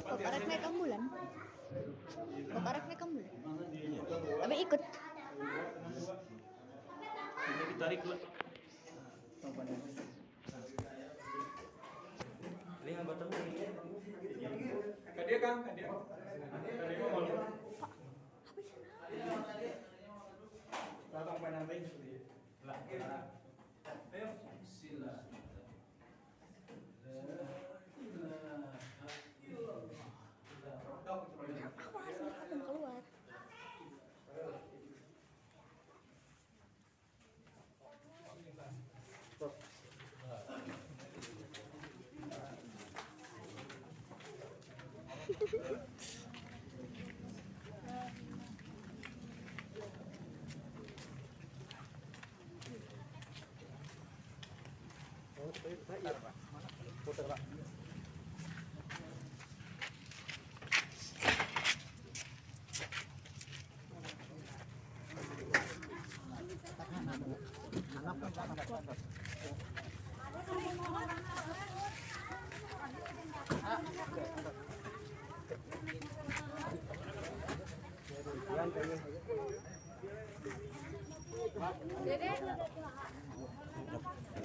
Bapak rek naik ambulan. Bapak rek naik ambulan. Tapi ikut. Ini ditarik lah. Ini anggota Kadia Kang, kadia. Kadia mah malu. Pak, apa sih? Tatang pananting. Lah. Ayo. Sila. Awas, aku mau keluar.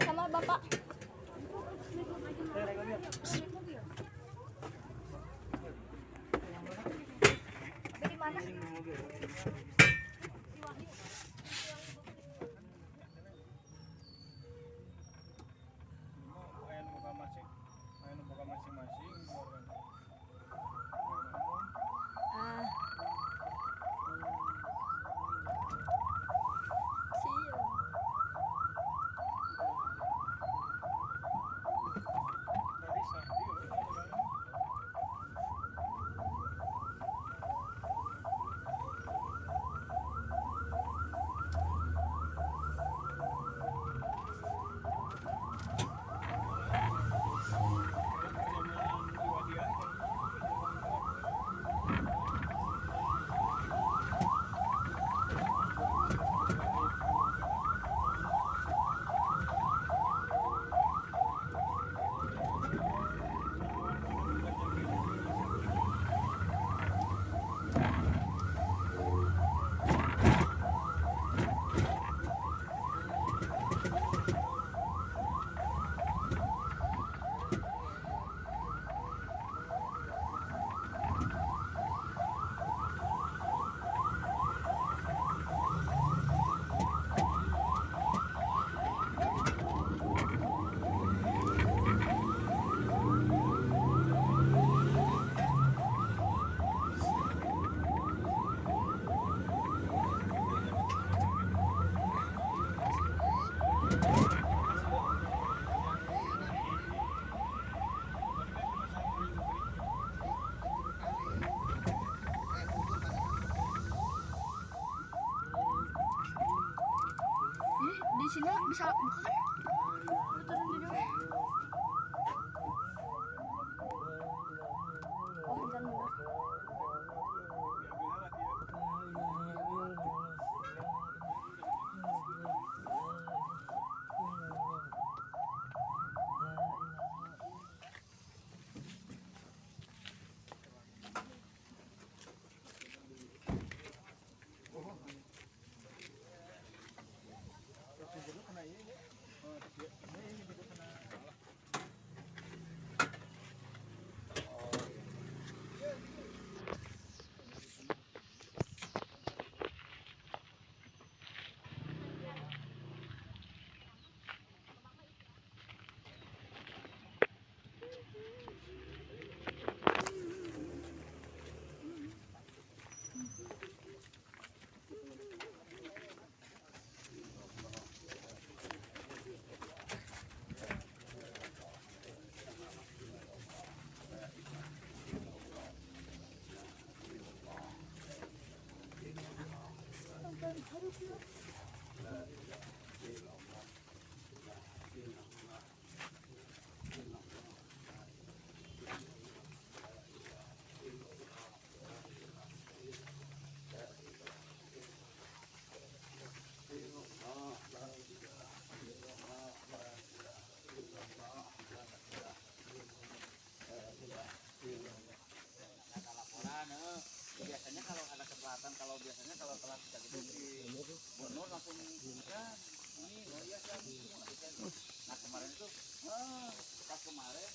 Sama bapak. Di mana? Aya nu buka masing, aya nu buka masing-masing. Ah. Siap. Tadi sahdi. Ih, di sini bisa buka kan? Lu turun di bawah. Oh, jangan bener. Kan kalau biasanya kalau telat kayak gitu di Nur langsung ya ini oh iya siap. Nah kemarin itu pas kemarin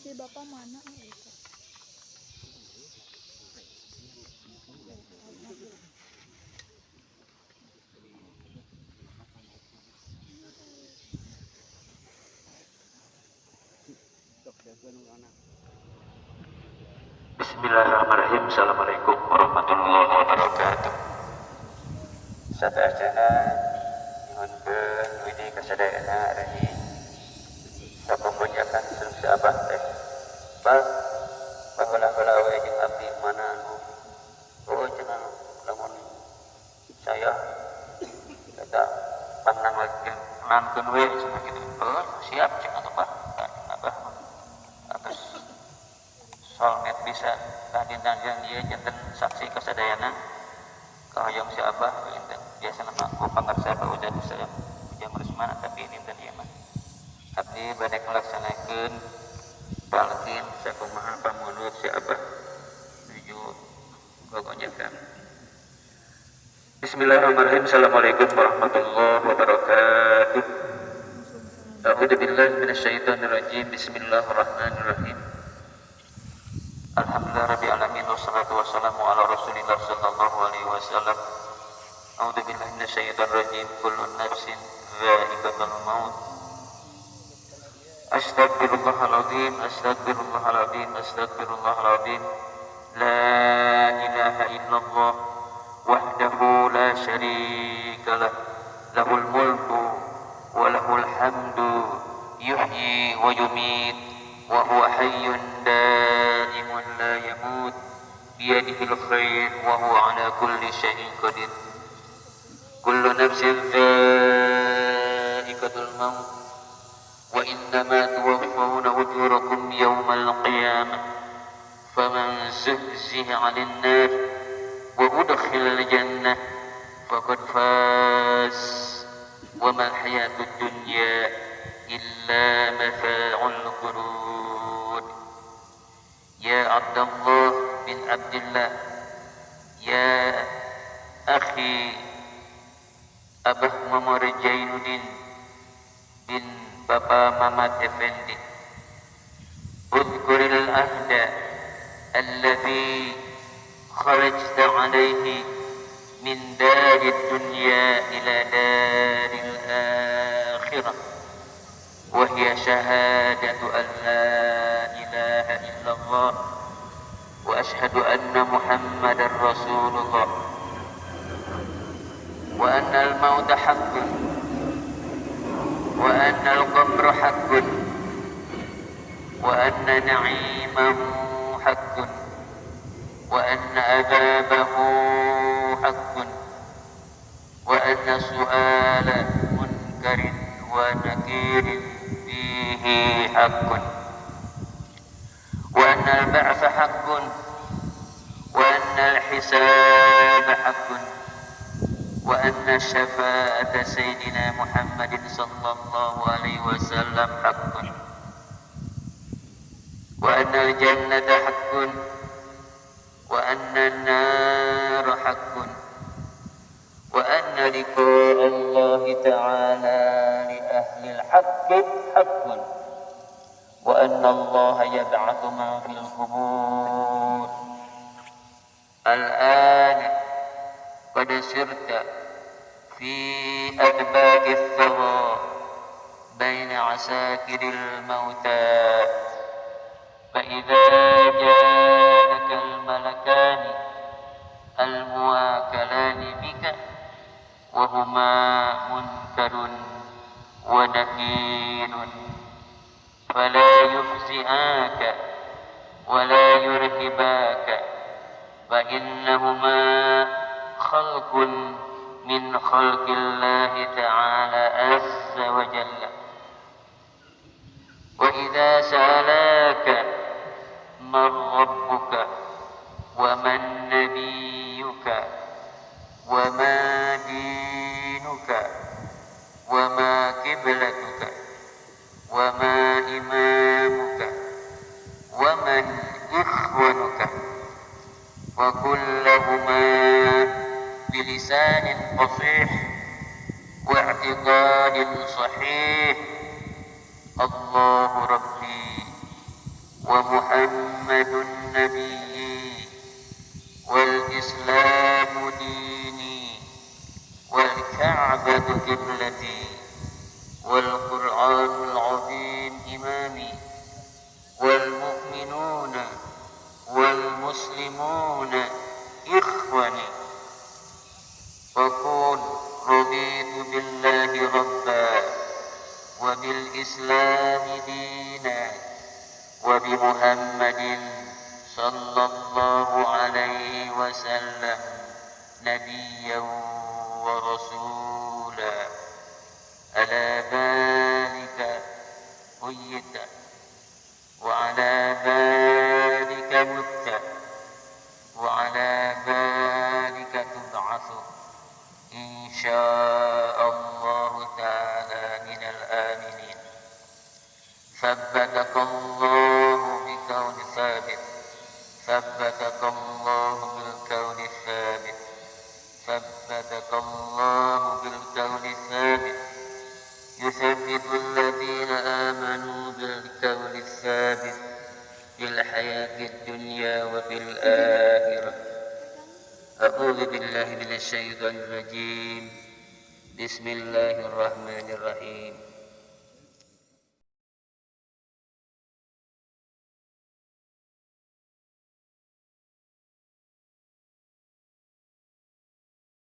Si bapak mana? Bismillahirrahmanirrahim. Assalamualaikum warahmatullahi wabarakatuh. Sadayana nyuhunkeun widi kasadayana rehi sapoponyakan sareng abah teh. Bal baheula-heula we jeung abdi mana anu oh cenah lamun saya eta panang lagi nangkeun we cenah kitu. Oh siap cenah abah. Abah atas solmet bisa tah dinten ieu janten saksi kasadayana kahoyong si abah dinten biasana mah ku pangarsa Pak Ujang saya Ujang Rusman tapi dinten ieu mah abdi bade ngalaksanakeun talqin sakumaha pamundut si abah nuju gogonjakan. Bismillahirrahmanirrahim. Assalamualaikum warahmatullahi wabarakatuh. A'udzu billahi minasyaitonir rajim. Bismillahirrahmanirrahim. Alhamdulillah rabbil alamin wassalatu wassalamu ala rasulillah sallallahu alaihi wasallam. A'udzu billahi minasyaitonir rajim. Kullu nafsin dha'iqatul maut. Astaghfirullahaladzim, astaghfirullahaladzim, astaghfirullahaladzim. La ilaha illallah wahdahu la syarika lah. Lahul mulku wa lahul hamdu yuhyi wa yumit wa huwa hayyun daimun la yamut biyadihil khair wa huwa ala kulli syai'in qadir. Kullu nafsin dha'iqatul maut wa innama tuwaffawna ujurakum yawmal qiyamah faman zuhziha 'anil nar wa udkhilal jannah faqad faz wa mal hayatud dunya illa mata'ul ghurur. Ya Abdullah bin Abdullah, ya akhi Abah Mamar Jainuddin bin Bapa Mamat Effendi, udhkuril ahda alladhi kharajta alaihi min darid dunya ila daril akhirah wa hiya syahadatu an la ilaha illallah wa ashhadu anna Muhammadar Rasulullah wa anna al-mauta haqqun wa anna al-qabra haqqun wa anna na'imahu haqqun wa anna adhabahu haqqun wa anna su'ala munkarin wa nakirin fihi haqqun wa anna al-ba'sa haqqun wa anna al-hisaba haqqun wa anna syafa'ata sayyidina Muhammadin sallallahu alaihi wasallam haqqun wa anna al-jannata haqqun wa anna an-nara haqqun wa anna liqa'a Allah ta'ala li ahli al-haqqi haqqun wa anna Allah yab'atsu man fil qubur. Al-an qad sirta fi adbaqi ath-thara baina asakiril mauta fa idza ja'aka al-malakani al-muwakalani bika wa huma munkarun wa nakirun fala yufzi'aka wa la yurhibaka fa innahuma khalqun min khalqillahi ta'ala azza wa jalla. Wa idza sa'alaka man rabbuka wa man nabiyyuka wa ma dinuka wa ma qiblatuka wa ma imamuka wa man ikhwanuka wa kullahuma bilisanin fasih wa i'tiqadin sahih. Allahu Rabbi wa Muhammadun nabiyyi wal Islamu dini wal Ka'batu qiblati wal Qur'anul azim imami wal mu'minuna wal muslimuna ikhwani. Faqul raditu billahi rabba wa bil islami dina wa bi Muhammadin sallallahu alaihi wasallam nabiyyan wa rasula. Ala dhalika huyyita wa ala dhalika mutta wa ala dhalika tub'atsu insyaallah ta'ala minal aminin. Thabbataka Allahu bi thabit, thabbataka Allahu bil qawli thabit, thabbataka Allahu bil qawli thabit. Yuthabbitu alladhina الثابت في الحياة الدنيا وفي الآخرة. أعوذ بالله من الشيطان الرجيم. بسم الله الرحمن الرحيم.